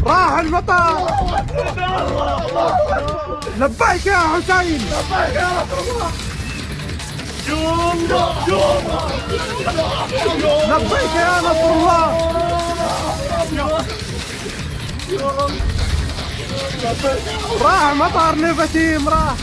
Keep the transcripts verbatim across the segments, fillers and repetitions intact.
راح المطار. لبيك يا حسين. لبيك يا نصر الله. راح مطار نيفاتيم، راح.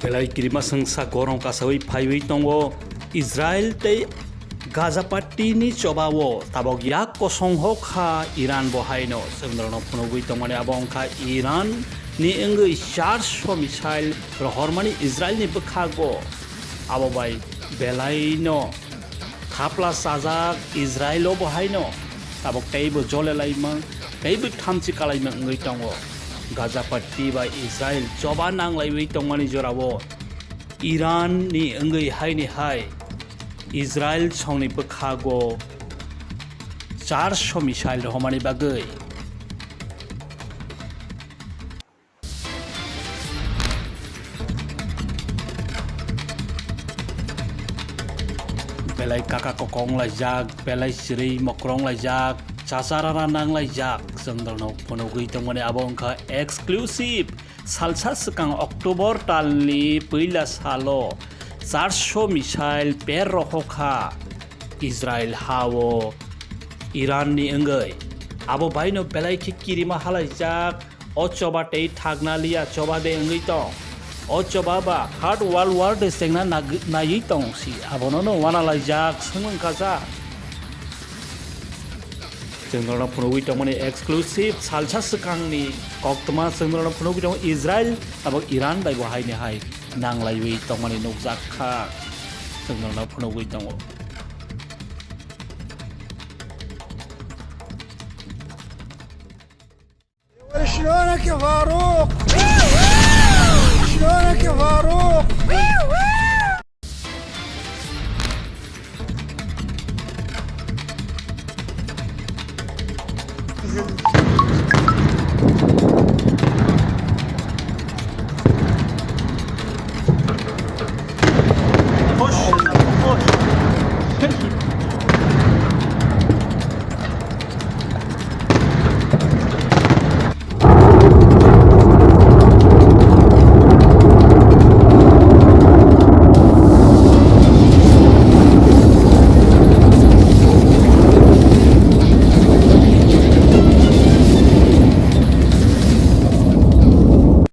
Belai kirima sengsa gorong kasawi phaiwi tongo Israel tei Gaza Patti ni chobao tabok yak kosong hokha Iran bo haino. Chwng norokno phunugwi tongmani abo wngkha Iran ni wngwi charso missile rohormani Israel ni bwkhago. Abo bai belaino thapla chajak Israel o bo haino tabok teibo jole laima, teibo thamchi kalaima wngwi tongo. Gaza Patti bai Israel choba nanglaiwi tongmani jorao Iran ni wngwi haini hai Israel songni bwkhago charso missile rohormani bagwi. Belai kaka kokong laijak, belai chirwi mokrong laijak, chacharana nang laijak. Chwng norokno phunugwi tongmani abo wngkha exclusive. Salsa swkang October talni puila salo charso missile per rohokha Israel hao Iran ni wngwi. Abo baino belai khe kirima halaijak. O choba tei thakna liya choba de wngwi tong. O choba ba Third World War de chengna nag-, naiwi tong si. Abono no wana laijak swngmung kacha. Chwng norokno phunugwi tongmani exclusive salsa swkangni koktwma chwng norokno phunugwi tongo Israel abo Iran bai bo haini hai nanglaiwi tongmani nukjak kha. Chwng norokno phunugwi tongo. شلونك يا فاروق؟ شلونك يا فاروق؟